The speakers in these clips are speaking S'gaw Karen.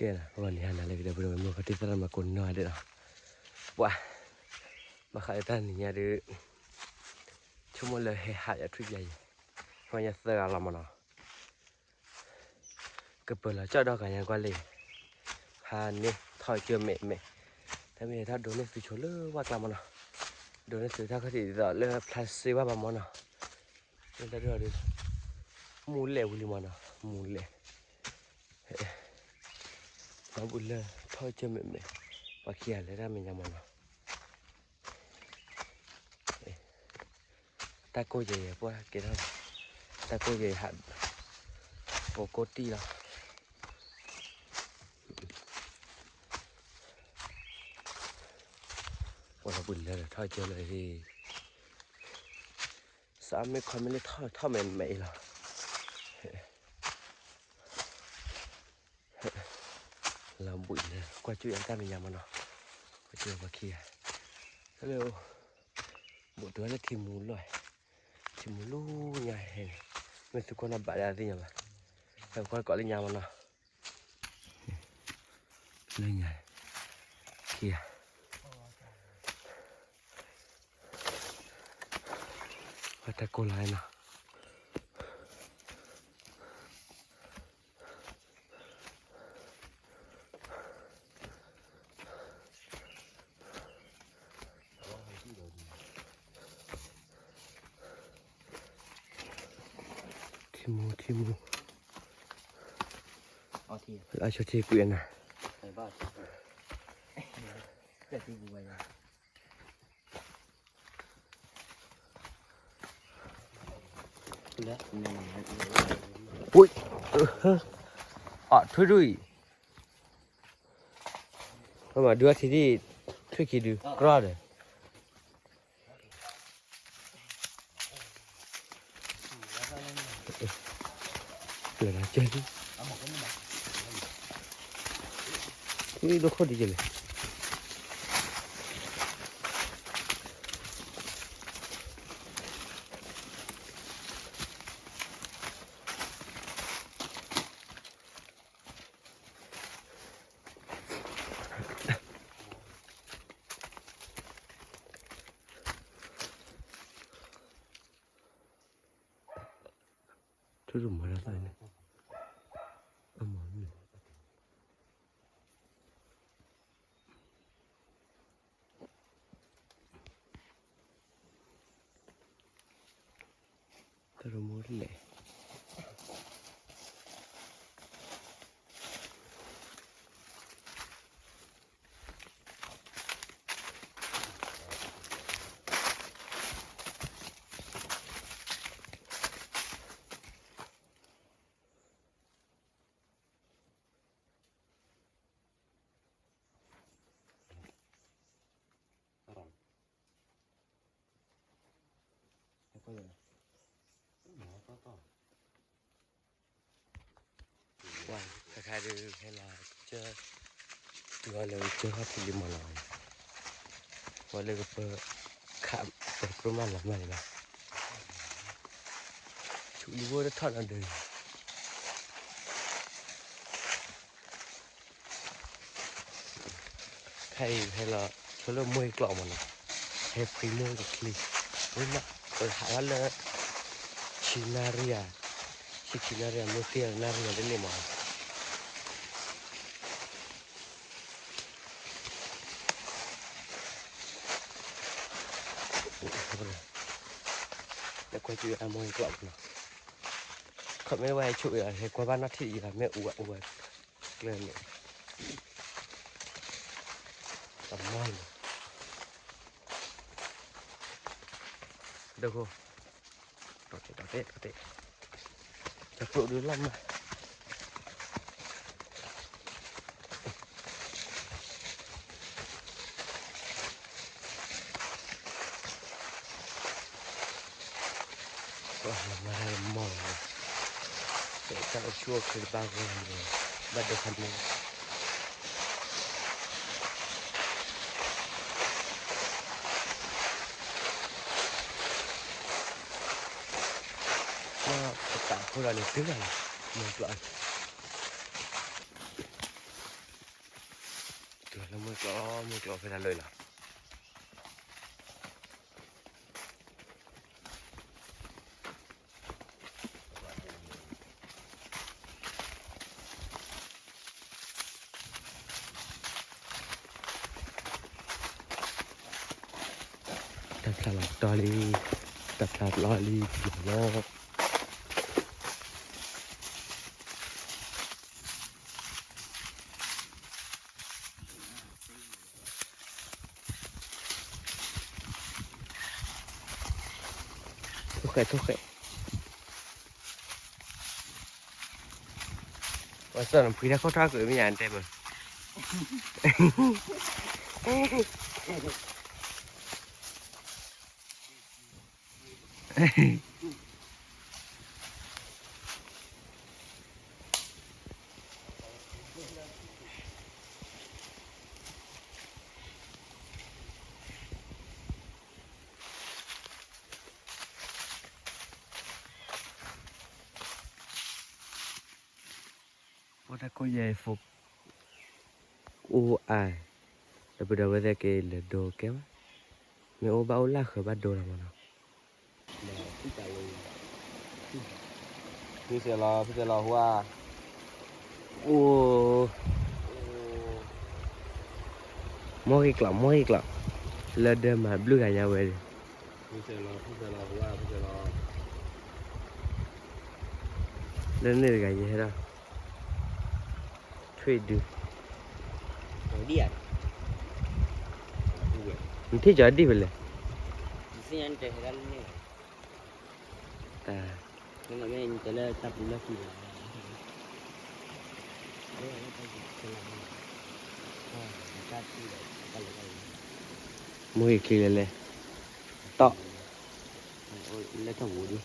ကဲလီၤ ပဂီၢ်နံၤဟါနၤလၢကဒီး ပဒီပုၢ်ဝဲၢ်မုၣ် ပှၤတံၤသရၣ်မၤကိးနီၢ်ဂၤဒဲးနီၤ, ပှၤ ဘၣ်ဃးလၢတၢ်နံၤညါဒီး ဆိကမိၣ်လၢဟဲဟးယၤထွံၣ်ပျၢ်ယဲၢ်, ပှၤညါသၢဂၤလီၤမးနီၤ, ကပၢၤလီၤကၠီၣ်ဒီဂၤညါကွၢ်လံ, ဖးန့ၢ်ထီၣ်ကၢၢ်မဲာ်မဲာ်, တၢ်မ့ၢ်တၢ်ဒိးန့ၢ်သုဆိလၢဝၣ်ကျါမးနီၤ, ဒိးန့ၢ်သုတၢ်ခီၣ်ထံးဒ်သိးလၢဖျါစ့ဝၣ်ဘၣ်မးနီၤ, လၢတၢ်ဒိးဒီး မူၤလဲၣ်ဝံၤလံမးနီၤ, မူၤလဲၣ် လီၤဘှံးလၢထီၣ်ကၢၢ်မဲာ်မဲာ်, ပှၤခံဂၤလဲၤတၢ်မဲာ်ညါမးနီၤ, တၢ်ကိၢ်ယဲၢ်ယဲၢ်ပှၢ်ကဲထီၣ်, တၢ်ကိၢ်ယဲၢ်ယဲၢ်ဟး, ပိာ်ကိးတံၢ်လီၤ, ပှၤလီၤဘှံးလၢထီၣ်ကၢၢ်လၢဟံၣ်, စးမ့ၢ်ခီမ့ၢ်လၢထီၣ်မဲာ်မဲာ်အံၤလီၤ. လီၤဘှံးလၢ ကွၢ်ကၠူၣ်အတၢ်မဲာ်ညါမးနီၤ, ကွၢ်ကၠူၣ်ပှၤခံဂၤ, ဟဲလၢ, ဘူးတုၤလၢထံမူလီၢ်, ထံမူလူညါဟဲန့ၣ်, မ့ၢ်သုကွၢ်နီၣ်ဘးဒၣ်သ့ၣ်ညါဘၣ်, ဟဲကွၢ်ကိးလၢညါမးနီၤ, လၢညါ, ခံဂၤ ပှၤတၢ်ကိၢ်လီၤနီၤ, ထံမူ ထံမူ, အဆိထံကွံာ်အနၤ, ပှၤ, အထွံၣ်ဒူၣ်အံၤ, ပမၤဒုးအထံဒံၣ်, ထွံၣ်ခံဒုး ကြီဒီး လၢကၠီ, ဒိခိၣ်ဒံးကလဲၣ်. ထူၣ်တမီၤတၢ်သၣ်န့ၣ်, အမၤမ့ၢ် တၢ်တမီၤတလဲၣ်. Why, တခါဒုး ဟဲလီၤကၢ, တုၤအီၤလၢကၢဟီၣ်ထံးလံမးလီၤ, ဝဲလၢကပၢၤ, ခး, ပၢၤကျိမးလီၤမးလံလီၤ, ဆူလံဝဲတထီၣ်နီၤဒုး ခဲအံၤဟဲလီၤ ဆိလၢမိၢ်ကျိးမးနီၤ, ဟဲဖှံမိၢ်ကချံ, ဝဲမး, ပဟးဝဲလၢ ဆံနၣ်ရံၣ်ဧါ, ဆံခံနၣ်ရံၣ်ဧါ မ့ၢ်သ့နၣ်ရံၣ်ဧါတန့ၢ်မးနီၤ, တကွဲးကၠူအမိၢ်ကျိးမးနီၤ, ခီမ့ၢ်ဝဲဟဲဆိၣ်အံၤ ဟဲကွၢ်ဘၣ်နီၣ်ထံၣ်အံၤ မ့ၢ်အူဝဲအူဝဲ, ကျဲန့ၣ်, တမီၤန့ၣ်, ဒၢခိၣ်, တၢ်တဲ, တၢ်တဲ, တၢ်ကျိးဒုးလီၤမး မၤတၢ်မီၢ်လီၤ, တၢ်အိၣ်ဆူၣ်အိၣ်ချ့တဘၣ်ဂီၢ်လီၤ, ဘၣ်ဒိဖးန့ၣ်, ပသးဖိလီၤန့ၣ် တုၤလီၤလီၤ, မီၢ်ကျိး, ကျိး မုၢ်ကျိးဖဲတၢ်လၢလီၤ. တၢ်ဖျါလီၤပတီၢ်လံ, တၢ်ဖျါပလီၢ်လံ, ပလီၢ်လီၤ. ထိၣ်ဃဲး ထိၣ်ဃဲး, ပှၤစီၢ်နဖှံတၢ်ခိၣ်ထီၣ်ကွံာ်မ့ၢ်ယၤတဲဘၣ်. ဖိတၢ်ကိးယဲၢ်ဖိ အိၣ်အါ, ဒီပုၢ်ဒီဝဲၢ်သ့ၣ်က့ၤလဲၤဒိကဲဝဲ, မ့ၢ်အိၣ်ဘၣ်အိၣ်လၢ်ဃၢၤဘၣ်ဒိလီၤမးနီၤ. ဖုစဲးလီၤ ဖုစဲးလီၤဟူဧါ, အိၣ်, မိၢ်ဂ့ၤကျိး မိၢ်ဂ့ၤကျိး, လၢဒၢမၤဘျုးဂၤညါဝဲဒီး ဖုစဲးလီၤ ဖုစဲးလီၤဟူဧါ ဖုစဲးလီၤ, လၢန့ၣ်တဂၤယဟဲဒီး ထွံၣ်ဒု, နထံၣ်ကၠီဒံၣ်ဖဲလဲၣ်, တၢ် မိၢ်ဂ့ၤချံလဲၤလဲၤ, တီၢ်, လဲၤထီၣ်ပူၤဒံး,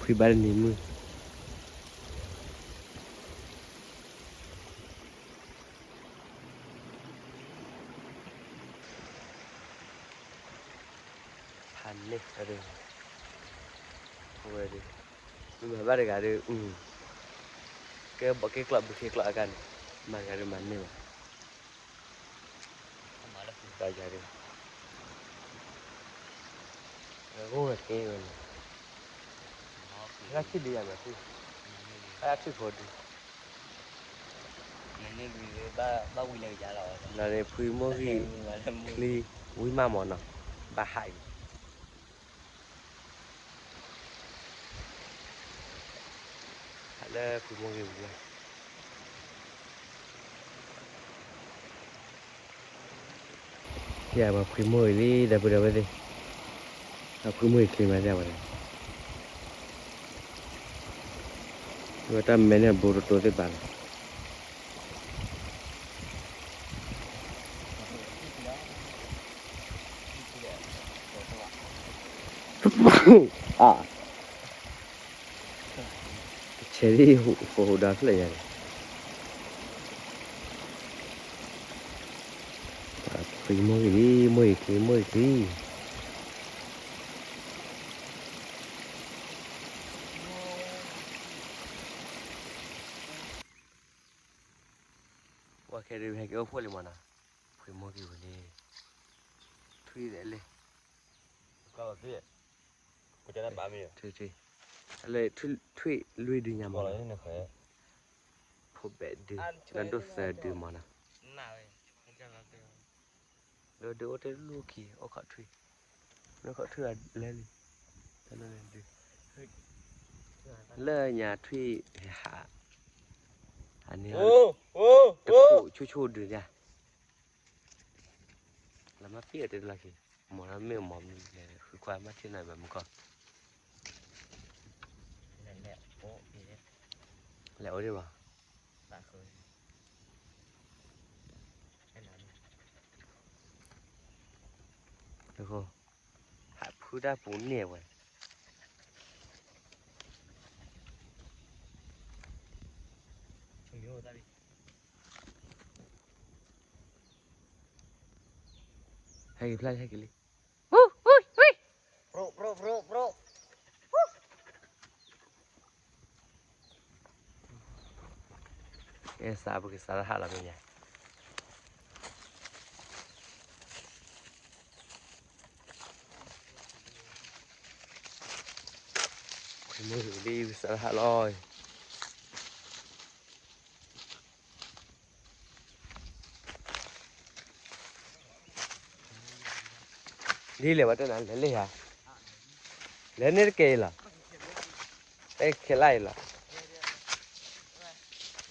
ဖှံဘၣ်တနံၤမုၢ် ဖးန့ၢ်အဒု, အဝဲဒု, မ့ၢ်မၤဘၣ်တဂၤဒီး, ကဲဘီးက့ၤကျိးဘုခ့ကျိးအကါန့ၣ်, မၤတဂၤဒီးမၤန့ၢ်ဘၣ်, တဂၤဒီး, အဂိၢ်ဝဲကဲဝဲန့ၣ်, အဂၤထံၣ်ဒုယၤမၤထံၣ်, အဂၤထံၣ်ဖိဒု ဘျီန့ၣ်ဖှံမိၢ်ဂံၢ်ချံ, ဝံၤမးမးနီၤ, ဘၣ်ဟးအံၤ, ဟးလၢဖှံမိၢ်ဂံၢ်ဝံၤလီၤ. ယပှၤဖှံမိၢ်ဂံၢ်လံ ဒီပုၢ်ဒီဝဲၢ်သ့ၣ်, အဖှံမိၢ်ဂံၢ်ချံမးဒၣ်ဝဲန့ၣ်, ဝဲတၢ်မဲန့ၣ်ဘိတတိၤသ့ၣ်ပာ်လီၤ. အါ, ကဆဲးဒ်ဟိဟိဒီဖျၢၣ်ညါန့ၣ်, ဖှံမိၢ်ဂံၢ်လံ မိၢ်ဂံၢ်ချံ မိၢ်ဂံၢ်ချံ ပှၤခဲဒုးဟဲက့ၤအိၣ်ဖှိၣ်လံမးနီၤ, ဖှံမိၢ်ဂံၢ်ဝံၤလံ, ထွံၣ်ဒဲးလံ, ထွံၣ်, ထွံၣ်, လၢထွံၣ်လွံၢ်ဒုညါမးနီၤ, ဖိဘဲးဒု, လၢဒိၣ်သၢဒုမးနီၤ, လၢဒုအိၣ်တ့ၢ်လူၢ်ခံ အိၣ်ခီၣ်ထွံၣ်, လၢခီၣ်ထွံၣ်အလဲလံ, တၢ်လၢဒု, လၢညါထွံၣ်ဟဲဟး, အန့ၣ်, တခိၣ်ဆူၣ်ဆူၣ်ဒုညါ, လၢမၤပ့ၢ်အီၤတ့ၢ်လီၢ်ခံ, မ့ၢ်မၤမနုၤလဲၣ် ဃုခွါမၤထံၣ်နၤဘၣ်မူကီၢ်, လဲၤအိၣ်ဒံးဘၣ်, ဟးဖုတၢ်ပူၤန့ၢ်ဝဲ, ဟဲက့ၤဖျါလံ ဟဲက့ၤလံ, ကဲစး ပကစးလၢဟးလီၤမ့ၢ်ညါ, မုၢ်ဒ်စးဟးလီၤ. ဒ်လဲၣ်ဝဲတနၤလဲၤလၢယၤ, လဲၤန့ၣ်တကဲအံၤလီၤ, အဲခဲလၢာ်အံၤလီၤ,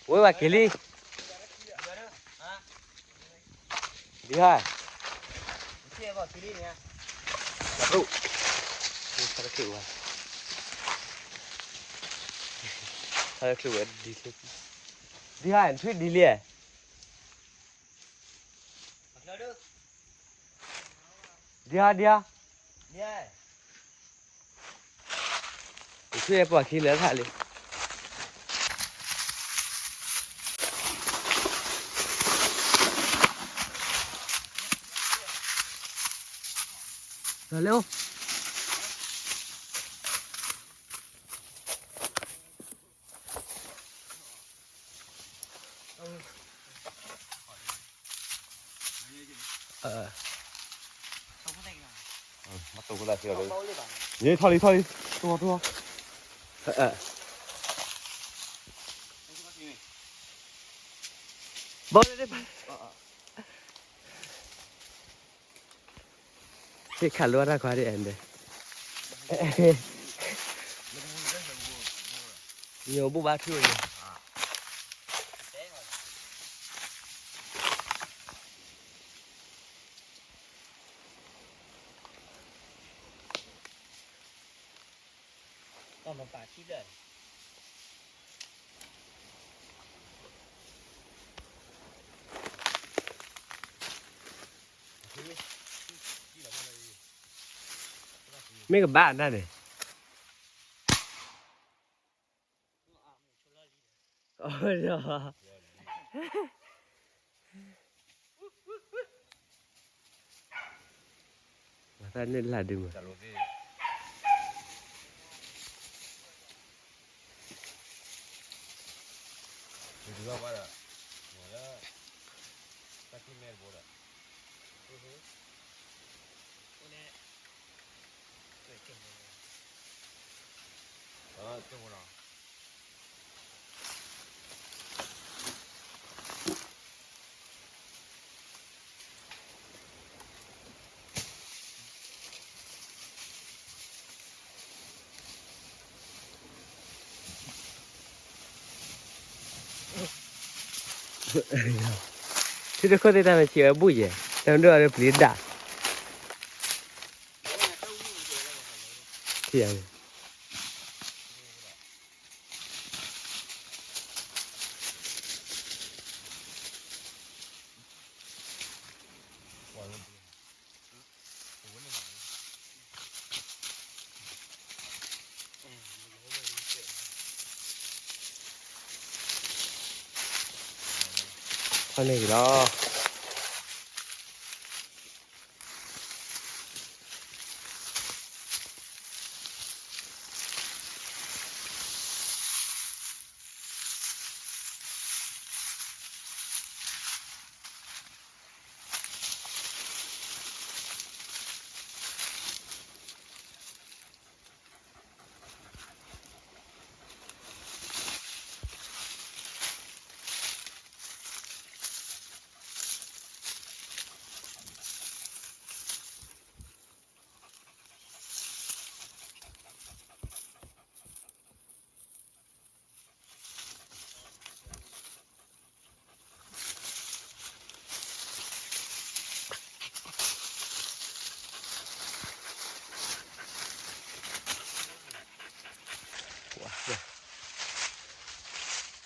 ဝဲဘၣ်က့ၤလံ, ဒ်ဟါ, တၢ်, ဆါတချုးဝဲ, ဆါတချုးဝဲဒ်, ဒ်ဟါ နထွံၣ်ဒ်လဲၣ်. ဒံဧါ, ဒံဧါ, ယထွံၣ်ပှၤခံလၢထးလံ. လၢ, ယထီၣ်လံ ထီၣ်လံ, တိၢ်, တိၢ်, ဘီလၢ, ဟ့ၣ်ခးလိတၢ်ခွါဒ်အဲၣ်ဒိး, ညိၣ်ဘူၣ်ဘါထုအံၤန့ၣ်. မ့ၢ်ကဘၣ်တၢ်န့ၣ်. တၢ်န့ၣ်လၢဒုးမး. ထံတခိၣ်သ့ၣ်တၢ်မ့ၢ်ဆံးဝဲဘူၣ်ယဲၢ်, တၢ်မ့ၢ်ဒိၣ်အီၤဒီးပျံၤဒၣ်, ထံၣ်ယၤန့ၣ်. ဖီၣ်န့ၢ်က့ၤလီၤ. ဟါ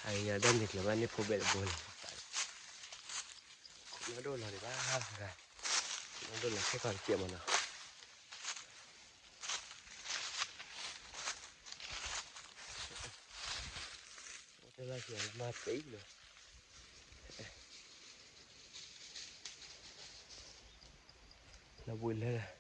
အံၤညါဒၣ်န့ၣ်ကျၢၤဘၣ်န့ၣ်ဖိဘဲၣ်တဘိလီၤ, နီၢ်ဒိၣ်လီၤဒံးဘၣ်, နီၢ်ဒိၣ်လီၤခဲကီၢ်တကဲးမးနီၤ. တၢ်လၢ်ဆံးမၤပံၤလီၤ, လၢဝံၤလၢ